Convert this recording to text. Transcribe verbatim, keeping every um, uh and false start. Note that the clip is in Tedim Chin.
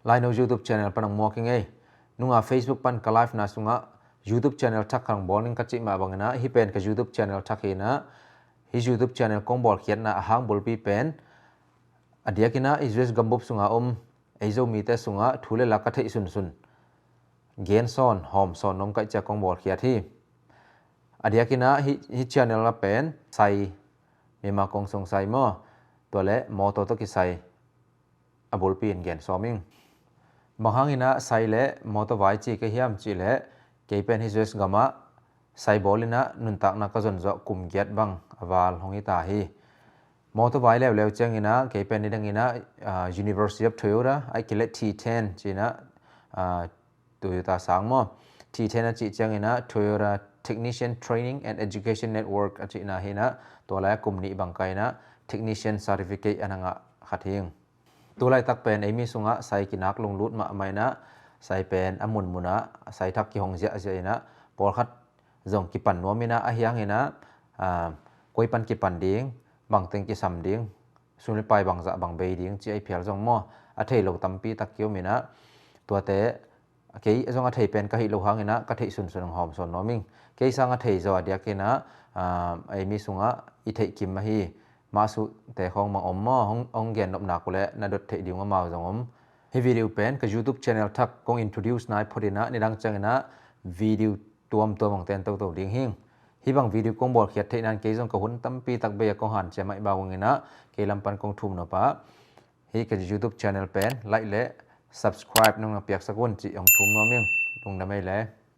Laino YouTube channel pan hong muak ing ei. Nunga Facebook pan ka live na sungah YouTube channel thak hong bawl ning ka cih mah bangin ah, hih pen ka YouTube channel thak hi in ah, hih YouTube channel kong bawlkhiatna a hang bulpi pen a diakin ah hih U S gambup sunga om ei Zomite sungah thu le la ka theih sunsun gen sawn, hawm sawn nuam ka hih ciang kong bawlkhiat hi. A diakin ah hih, hih channel ah pen sai, Myanmar kong sung sai maw, tua le mawtaw tawh kisai a bulpi in gen sawm ing. Bang hangin ah sai le mawtaw vai ci ka hiam cih leh, kei pen hih U S gamah sai bawl in ah nuntakna ka zon zawh kum giat bang a val hong hi ta hi. Mawtaw vai leuleu ciangin ah kei pen nidangin ah, ah, University of Toyota, ahih kei leh T ten ci in ah, ah, Toyota sang maw, T ten a cih ciangin ah Toyota Technician Training and Education Network a cihna hi in ah, tua lai-ah kum nih bang ka in ah technician certificate a na ngah khat hi ing. Tu laitak pen ei mi sungah sai kinak lunglut mahmah in ah, sai pen a munmun ah sai thak kihong ziahziah in ah, pawlkhat zong kipan nuam in ah, ahi hangin ah, ah, koi pan kipan ding, bangteng kisam ding, sum le pai bangzah bang bei ding ci a i phial zong maw, a thei lo tampi tak ki-om in ah, tuate kei zong a thei pen ka hih loh hangin ah ka theih sunsun hong hawm sawn nuam ing. Kei sang a thei zaw a diakin ah, ah, ei mi sungah i theih kim ahi Masuh te khawng mang om maw, hong, hong gen nopna uh leh na dot theih ding uh amau zong om. Hih video pen ka YouTube channel thak kong introduce nai phot in ah, nidang ciangin ah video tuamtuam hong ten toto ding hi ing. Hih bang video kong bawlkhiat theih nan kei zong ka hun tampi tak bei a kong hanciam ahih bang in ah, kei lam pan kong thum nop a, hih ka YouTube channel pen like le subscribe nong na piaksak un cih hong thum nuam ing. Lungdam ei le.